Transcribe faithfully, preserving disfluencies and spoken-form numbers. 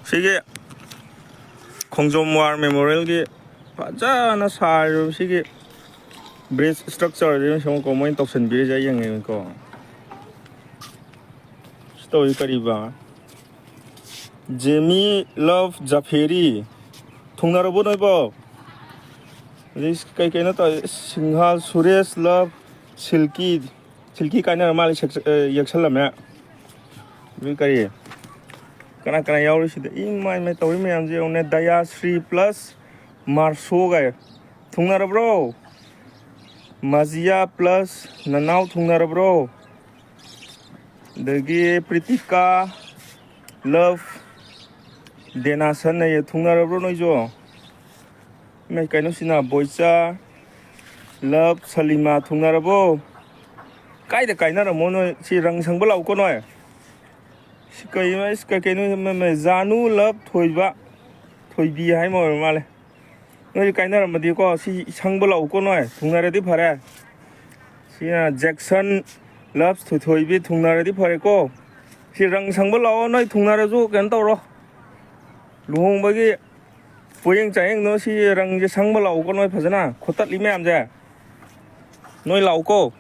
ꯁꯤꯒꯤ ꯈꯣꯡꯖꯣꯝ ꯋꯥꯔ ꯃꯦꯃꯣꯔꯤꯌꯦꯜꯒꯤ ꯐꯖꯅ ꯁꯥꯔꯤꯕ ꯁꯤꯒꯤ ꯕ꯭ꯔꯤꯖ ꯁ꯭ꯇ꯭ꯔꯛꯆꯔꯁꯤ ꯁꯨꯝꯀꯣ ꯃꯣꯏꯅ ꯇꯧꯁꯟꯕꯤꯔꯤꯁꯦ ꯑꯩ ꯌꯦꯡꯉꯦꯀꯣ꯫ ꯁꯤ ꯇꯧꯔꯤ ꯀꯔꯤꯕ? ꯖꯦꯃꯤ ꯂꯚ ꯖꯐꯦꯔꯤ꯫ ꯊꯨꯡꯅꯔꯕꯣ ꯅꯣꯏꯕꯣ? ꯑꯗꯩ ꯀꯩ ꯀꯩꯅꯣ ꯇꯧꯔꯤ? ꯁꯤꯡꯍꯥ ꯁꯨꯔꯦꯁ ꯂꯚ ꯁꯤꯜꯀꯤ꯫ ꯁꯤꯜꯀꯤ ꯀꯥꯏꯅꯔ ꯃꯥꯜꯂꯦ, ꯁꯦꯛ-, ꯑ, ꯌꯦꯛꯁꯜꯂꯝꯃꯦ꯫ ꯑꯗꯨ ꯀꯔꯤ? ꯀꯅꯥ ꯀꯅꯥ ꯌꯥꯎꯔꯤ ꯁꯤꯗ? ꯏꯃꯥꯏ ꯃꯥꯏ ꯇꯧꯔꯤ ꯃꯌꯥꯝꯁꯦ ꯌꯦꯡꯉꯨꯅꯦ꯫ ꯗꯌꯥꯁ꯭ꯔꯤ ꯄ꯭ꯂꯁ ꯃꯥꯔꯁꯣꯒ ꯊꯨꯡꯅꯔꯕ꯭ꯔꯣ? ꯃꯥꯖꯤꯌꯥ ꯄ꯭ꯂꯁ ꯅꯅꯥꯎ ꯊꯨꯡꯅꯔꯕ꯭ꯔꯣ? ꯑꯗꯒꯤ ꯄ꯭ꯔꯤꯇꯤꯀꯥ ꯂꯚ ꯗꯦꯅꯥꯁꯟ ꯍꯥꯏꯌꯦ, ꯊꯨꯡꯅꯔꯕ꯭ꯔꯣ ꯅꯣꯏꯁꯨ? ꯏꯃꯥꯏ, ꯀꯩꯅꯣ ꯁꯤꯅ? ꯕꯣꯏꯆꯥ ꯂꯚ ꯁꯂꯤꯃꯥ ꯊꯨꯡꯅꯔꯕꯣ? ꯀꯥꯏꯗ ꯀꯥꯏꯅꯔꯝꯃꯣ ꯅꯣꯏ? ꯁꯤ ꯔꯪ ꯁꯪꯕ ꯂꯥꯛꯎꯀꯣ ꯅꯣꯏ꯫ ꯁꯤ ꯀꯩꯅꯣ? ꯑꯩꯁ, ꯀꯩ ꯀꯩꯅꯣ? ꯃ-, ꯃ-, ꯖꯥꯅꯨ ꯂꯚ ꯊꯣꯏꯕ, ꯊꯣꯏꯕꯤ ꯍꯥꯏ ꯑꯃ ꯑꯣꯏꯔ ꯃꯥꯜꯂꯦ꯫ ꯅꯣꯏ ꯀꯥꯏꯅꯔꯝꯃꯗꯤꯀꯣ, ꯁꯤ ꯁꯪꯕ ꯂꯥꯛꯎꯀꯣ ꯅꯣꯏ꯫ ꯊꯨꯡꯅꯔꯗꯤ ꯐꯔꯦ꯫ ꯁꯤꯅ ꯖꯦꯛꯁꯟ ꯂꯚ ꯊꯣꯏꯊꯣꯏꯕꯤ ꯊꯨꯡꯅꯔꯗꯤ ꯐꯔꯦꯀꯣ꯫ ꯁꯤ ꯔꯪ ꯁꯪꯕ ꯂꯥꯛꯑꯣ ꯅꯣꯏ, ꯊꯨꯡꯅꯔꯁꯨ ꯀꯩꯅꯣ ꯇꯧꯔꯣ꯫ ꯂꯨꯍꯣꯡꯕꯒꯤ ꯄꯣꯌꯦꯡ ꯆꯥꯌꯦꯡꯗꯣ ꯁꯤ ꯔꯪꯁꯦ ꯁꯪꯕ ꯂꯥꯛꯎꯀꯣ ꯅꯣꯏ ꯐꯖꯅ꯫ ꯈꯣꯠꯇꯠꯂꯤ ꯃꯌꯥꯝꯁꯦ ꯅꯣꯏ ꯂꯥꯛꯎꯀꯣ꯫